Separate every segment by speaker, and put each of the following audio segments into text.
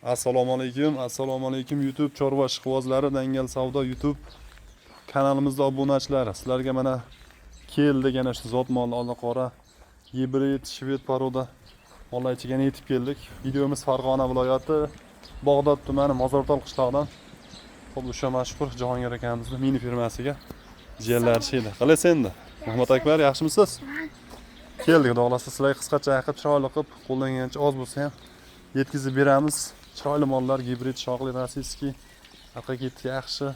Speaker 1: Assalomu alaykum, assalomu alaykum YouTube chorva ishqibozlari, Dangal savdo YouTube kanalimizda obunachilari. Sizlarga mana keldik ana shu zot molni ola-qora gibrid, shved порода mollar ichiga yetib keldik. Videomiz Farg'ona viloyati Bag'dod tumani Mozortol qishlog'idan. Xo'p, o'sha mashhur Jahongir akamizni mini firmasiga jiyanlar ishlaydi. Qalaysiz endi? Muhammad Akbar, yaxshimisiz? Keldik, xudo xohlasa sizlarga qisqacha qilib, chiroyli qilib, qo'ldan kelgancha oz bo'lsa ham yetkazib beramiz. Chiroyli mollar, gibrid, shoxli, российский, arqa keti yaxshi.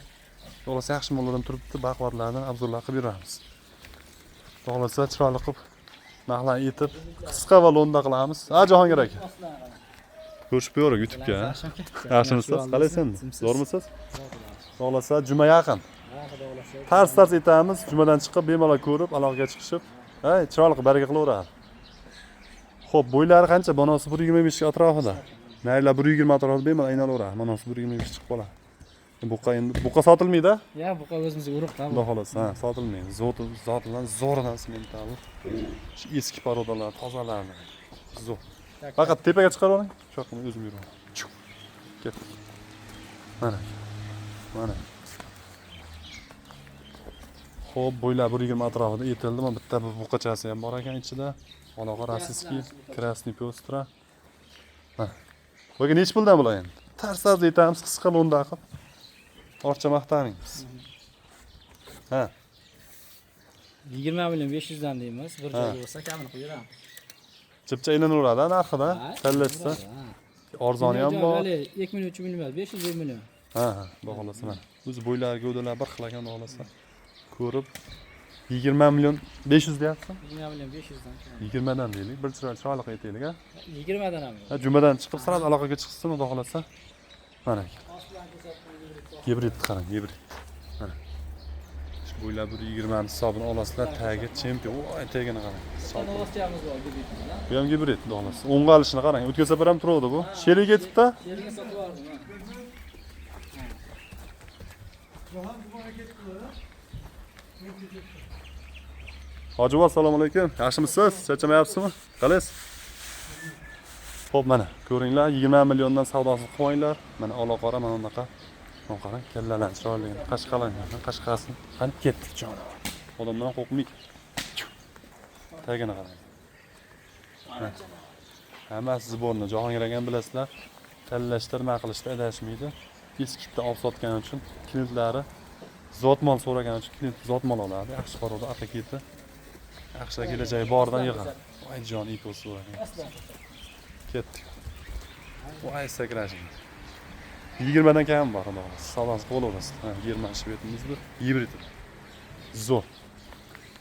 Speaker 1: Xudo xohlasa yaxshi mollardan turibdi, baquvvatlardan обзор lar qilib beramiz. Xudo xohlasa chiroyli qilib narxlarni aytib, qisqa va lo'nda qilamiz. Ha, Jahongir aka. Ko'rishib qo'yavering YouTube'ga. Yaxshimisiz? Qalaysiz endi? Zo'rmisiz? Xudo xohlasa juma yaqin. Tars tars aytamiz, jumadan chiqib bemalol ko'rib, aloqaga chiqishib, ha, chiroyli qilib baraka qilaveradi. Xo'p, bo'ylari qancha? Bonosi 1.25 atrofida. Narilar 1.20 atrofida bemalol aynalaveradi. Bonosi 1.25 chiqib qoladi. Buqa endi buqa sotilmaydi?
Speaker 2: Ya, buqa o'zimizga urug'
Speaker 1: Xudo xohlasa, ha, sotilmaydi. Zoti zotidan zo'ridan simental. Shu eski порода lar, tozalarni. Zo'r. Faqat tepaga chiqarib oling. Shu yoqqa o'zim yuraman. Ketdik. Mana. Mana. Xo'p, bo'ylar 1.20 atrofida etildi. Mana bitta bu buqachasi ham bor ekan ichida. Aloqa российский, красный пестра. Mana. Buga nechi puldan bular endi? Tars tars aytamiz, qisqa lo'nda qilib. Orcha maqtamaymiz. Ha,
Speaker 2: 20 million 500 dan deymiz. Bir joyga bo'lsa, kamini qilib beramiz.
Speaker 1: Chipcha aylanaveradi narxida. Tanlashsa. Arzoni ham bor.
Speaker 2: 2 million, 3 million emas, 500 1 million.
Speaker 1: Ha, xudo xohlasa mana. O'zi bo'ylari, gavdalari bir xil ekan, xudo xohlasa. Ko'rib 20 million 500 deyapsan?
Speaker 2: 20 million 500 dan.
Speaker 1: 20 dan deylik, bir chiroyli chiroyli qilib aytaylik, ha.
Speaker 2: 20 dan ham.
Speaker 1: Ha, jumadan chiqib сразу aloqaga chiqsin, xudo xohlasa. Mana aka. Gibridni qarang, gibrid. Mana. Shu bo'ylab 1.20 ni hisobini olasizlar, tagi chempion. Voy, tagini qarang.
Speaker 2: Novvoschamiz bor gibridni.
Speaker 1: Bu ham gibrid, xudo xohlasa. O'ng'alishini qarang. O'tgan safar ham turuvdi bu. Sherik ketibdi.
Speaker 2: Sherga sotib yubordim, ha.
Speaker 1: Hoji buva, assalomu alaykum. Yaxshimisiz? Charchamayapsizmi? Qalaysiz? Xo'p, mana ko'ringlar, 20 milliondan savdosini qilib qo'yinglar. Mana ola-qora mana bunaqa. Mana qarang, kallalarni chiroyligini, qashqalangan, qashqasini. Qani ketdik jonivor. Odamdan qo'rqmaydi. Tagini qarang. Mana. Hammasi сборный. Jahongir akam bilasizlar, tanlashda, nima qilishda adashmaydi. Eskitda olib sotgani uchun klientlari zot mol so'ragani uchun klient zot mol oladi. Yaxshi порода, arqa keti. Yaxshi kelajagi boridan yig'adi. Voy jon ikosi bor. Ketdik. Voy sakrashing. 20 dan kam bor, xudo xohlasa. Savdosi bo'laverasiz. Ha, 20 shvedimiz bu. Gibrid. Zo'r.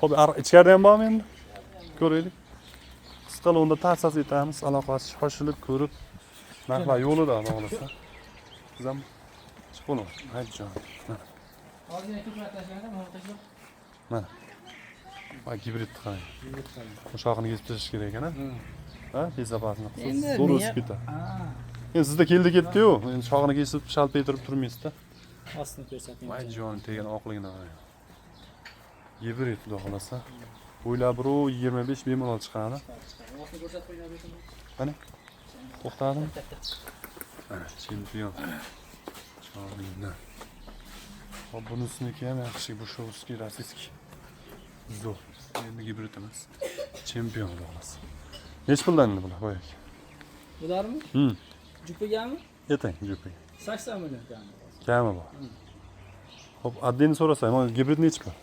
Speaker 1: Xo'p, ichkarida ham bormi endi? Ko'raylik. Qisqa lo'nda tars etamiz, aloqasi shoshilib ko'rib, narxlar yo'lida, xudo xohlasa. Biz ham chiqib bo'laver. Voy jon. Mana.
Speaker 2: Hozir ko'proq tashlaydi, mana tashlab.
Speaker 1: Mana. Voy gibridni qarang. Shoxini kesib tashlash kerak ekan, ha? Ha, безопасно qilsa
Speaker 2: Endi
Speaker 1: zo'r o'sib ketadi.
Speaker 2: Ha.
Speaker 1: Endi sizda keldi ketdi-yu. Endi shoxini kesib shalpaytirib turmaysizda.
Speaker 2: Ostini ko'rsating.
Speaker 1: Voy jon, tegan oqligini qarang. Gibrid, xudo xohlasa. Bo'ylab 1.25 bemalol chiqadi.
Speaker 2: Ostini ko'rsatib qo'ying.
Speaker 1: Qani? To'xtadimi? Mana chempion. Chiroyli. Hop, bunisiniki ham yaxshi, бушевский, российский. Zo'r. Endi gibrid emas. Chempion, xudo xohlasa. Nechi puldan endi bular, boyagi?
Speaker 2: Bularmi? Jupigami?
Speaker 1: Ayting, jupi.
Speaker 2: 80 million kami.
Speaker 1: Kami bor. Xo'p, отдельно so'rasak, mana gibrid nechi pul?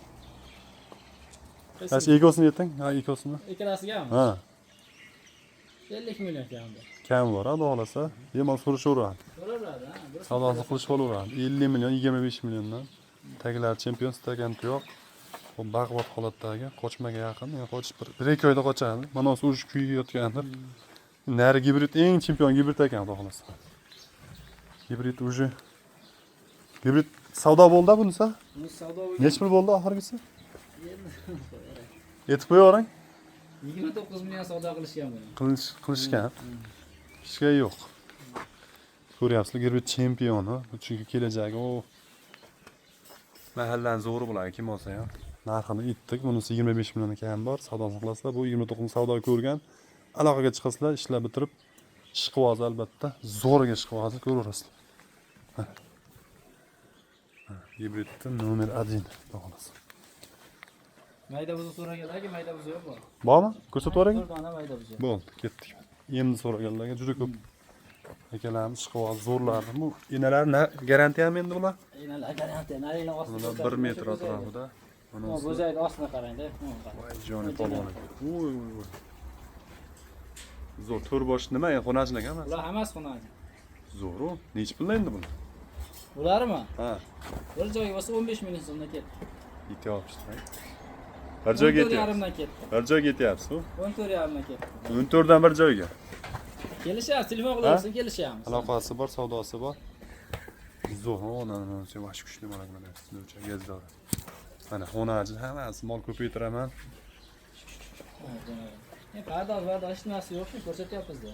Speaker 1: Qaysi ekosini ayting? Ha, ekosini.
Speaker 2: Ikkalasigami?
Speaker 1: Ha,
Speaker 2: 50 million kami.
Speaker 1: Kami bor, xudo xohlasa. Bemalol so'rashaveradi.
Speaker 2: So'raveradi, ha. Bir
Speaker 1: Savdosini qilishib olaveradi. 50 million, 25 milliondan. Taglari chempion, stakan tuyoq. Xo'p, baquvvat holatdagi, qochmaga yaqin, yani qochish bir ikki oyda qochadi. Mana urush kuyiga yotgandir. Nari gibrid eng chempion gibrid ekan, xudo xohlasa. Gibrid уже gibrid savdo bo'ldi bunisi?
Speaker 2: Buni savdo bo'lgan.
Speaker 1: Nechi pul bo'ldi oxirgisi? Aytib qo'yavering.
Speaker 2: 29 million savdo qilishgan buni.
Speaker 1: Qilish qilishgan. Hech yo'q. Ko'ryapsizlar, gibrid chempioni. Bu chunki kelajagi u mahallani zo'ri bo'ladi, kim olsa ham. Narxini aytdik. Bunisi 25 million kam bor. Savdosini qilasizlar. Bu 29 savdo ko'rgan. Aloqaga chiqasizlar, ishlar bitirib Ishqiboz albatta. Zo'rga ishqibozi ko'raverasizlar. Mana. Mana, Gibridni nomer 1 xudo xohlasa.
Speaker 2: Mayda buzuq so'raganlarga mayda buzuq yo'q bor.
Speaker 1: Bormi? Ko'rsatib yuboring.
Speaker 2: 4 dona mayda buzuq.
Speaker 1: Bo'ldi, ketdik. Endi so'raganlarga juda ko'p akalarimiz ishqiboz zo'rlarni. Bu enalar garantiyami endi bular?
Speaker 2: Enalar garantiya, narigi ostida.
Speaker 1: Bular 1 metr atrofida. Mana
Speaker 2: Bo'zaydi ostini qarang-da.
Speaker 1: Voy joni polvon. Voy voy voy. Zo'r to'rt bosh nima ya xo'nachilik emas.
Speaker 2: Bular hammasi xunachi.
Speaker 1: Zo'ru. Nechi puldan endi bular?
Speaker 2: Bularmi?
Speaker 1: Ha,
Speaker 2: Bir joyga bo'lsa 15 million so'mdan ketdi.
Speaker 1: yetyapti. Bir joyga yetyapsiz.
Speaker 2: 14,5dan ketdi.
Speaker 1: Bir joyga yetyapsiz.
Speaker 2: 14,5dan ketdi.
Speaker 1: 14 dan bir joyga.
Speaker 2: Kelishamiz, telefon qilaversin, kelishamiz.
Speaker 1: Aloqasi bor, savdosi bor. Zo'r, ona, ona, sen vash kuchli mana mana o'cha gazdori. Mana xo'nachi hammasi mol ko'paytiraman.
Speaker 2: Pardoz, pardoz hech narsa yo'q, ko'rsatyapmiz-da.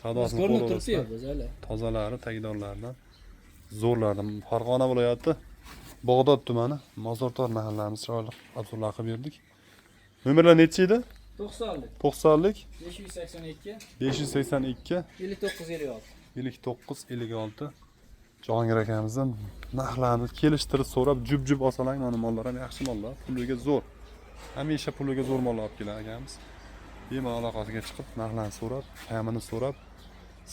Speaker 1: Savdosini
Speaker 2: Ko'rinib
Speaker 1: ko'raverasizlar.
Speaker 2: turibdi-yu, biz hali.
Speaker 1: Tozalari, tagdorlaridan, zo'rlaridan. Farg'ona viloyati Bog'dod tumani Mozortor mahallamiz chiroyli obzorlar qilib berdik. Nomerlar nechi edi?
Speaker 2: 90lik,
Speaker 1: 90lik
Speaker 2: 582,
Speaker 1: 582
Speaker 2: 59 56.
Speaker 1: 59 56. Jahongir akamizdan narxlarni kelishtirib so'rab jub-jub olsalar, mana mollar ham yaxshi mollar, puliga zo'r. Hamisha puliga zo'r mollar olib keladi akamiz. Bemalol aloqasiga chiqib, narxlarni so'rab, kamini so'rab,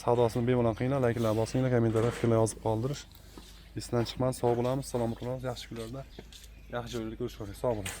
Speaker 1: savdosini bemalol qilinglar, layklar bosinglar, kommentariyada fikrlar yozib qoldirish esdan chiqmasin. Sog' bo'lamiz, salomat bo'lamiz, yaxshi kunlarda, yaxshi joylarda ko'rishguncha sog' bo'ling.